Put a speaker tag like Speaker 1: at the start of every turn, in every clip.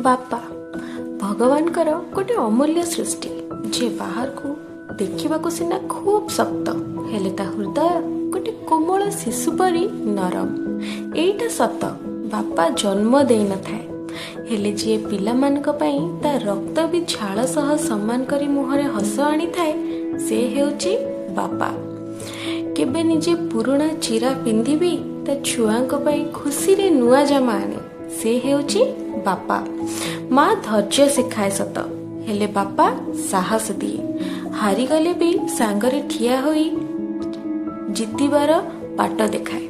Speaker 1: ବାପା ଭଗବାନଙ୍କର ଗୋଟେ ଅମୂଲ୍ୟ ସୃଷ୍ଟି, ଯିଏ ବାହାରକୁ ଦେଖିବାକୁ ସିନା ଖୁବ୍ ଶକ୍ତ, ହେଲେ ତା ହୃଦୟ ଗୋଟେ କୋମଳ ଶିଶୁ ପରି ନରମ। ଏଇଟା ସତ, ବାପା ଜନ୍ମ ଦେଇନଥାଏ, ହେଲେ ଯିଏ ପିଲାମାନଙ୍କ ପାଇଁ ତା ରକ୍ତ ବି ଝାଳ ସହ ସମାନ କରି ମୁହଁରେ ହସ ଆଣିଥାଏ, ସେ ହେଉଛି ବାପା। କେବେ ନିଜେ ପୁରୁଣା ଚିରା ପିନ୍ଧିବି ତା ଛୁଆଙ୍କ ପାଇଁ ଖୁସିରେ ନୂଆ ଜାମା ଆଣେ, ସେ ହେଉଛି ବାପା। ମା ଧୈର୍ଯ୍ୟ ଶିଖାଏ ସତ, ହେଲେ ବାପା ସାହସ ଦିଏ। ହାରିଗଲେ ବି ସାଙ୍ଗରେ ଠିଆ ହୋଇ ଜିତିବାର ବାଟ ଦେଖାଏ।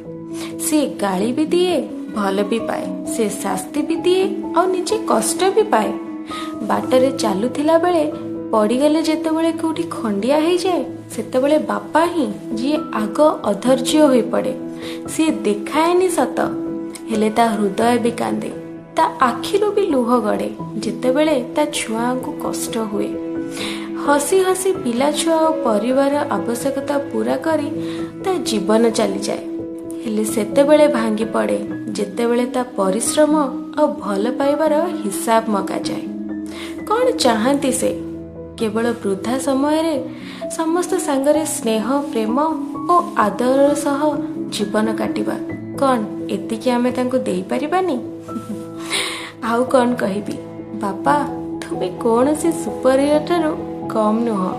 Speaker 1: ସେ ଗାଳି ବି ଦିଏ, ଭଲ ବି ପାଏ। ସେ ଶାସ୍ତି ବି ଦିଏ ଆଉ ନିଜେ କଷ୍ଟ ବି ପାଏ। ବାଟରେ ଚାଲୁଥିଲା ବେଳେ ପଡ଼ିଗଲେ ଯେତେବେଳେ କୋଉଠି ଖଣ୍ଡିଆ ହେଇଯାଏ, ସେତେବେଳେ ବାପା ହିଁ ଯିଏ ଆଗ ଅଧୈର୍ଯ୍ୟ ହୋଇପଡ଼େ। ସିଏ ଦେଖାଏନି ସତ, ହେଲେ ତା ହୃଦୟ ବି କାନ୍ଦେ, ତା ଆଖିରୁ ବି ଲୁହ ଗଡ଼େ ଯେତେବେଳେ ତା ଛୁଆଙ୍କୁ କଷ୍ଟ ହୁଏ। ହସି ହସି ପିଲା ଛୁଆ ଓ ପରିବାର ଆବଶ୍ୟକତା ପୂରା କରି ତା ଜୀବନ ଚାଲିଯାଏ, ହେଲେ ସେତେବେଳେ ଭାଙ୍ଗି ପଡ଼େ ଯେତେବେଳେ ତା ପରିଶ୍ରମ ଆଉ ଭଲ ପାଇବାର ହିସାବ ମଗାଯାଏ। କ'ଣ ଚାହାନ୍ତି ସେ? କେବଳ ବୃଦ୍ଧା ସମୟରେ ସମସ୍ତ ସାଙ୍ଗରେ ସ୍ନେହ, ପ୍ରେମ ଓ ଆଦରର ସହ ଜୀବନ କାଟିବା। କ'ଣ ଏତିକି ଆମେ ତାଙ୍କୁ ଦେଇପାରିବାନି? ଆଉ କ'ଣ କହିବି, ବାପା ତୁମେ କୌଣସି ସୁପର ହିରୋ ଠାରୁ କମ୍ ନୁହଁ।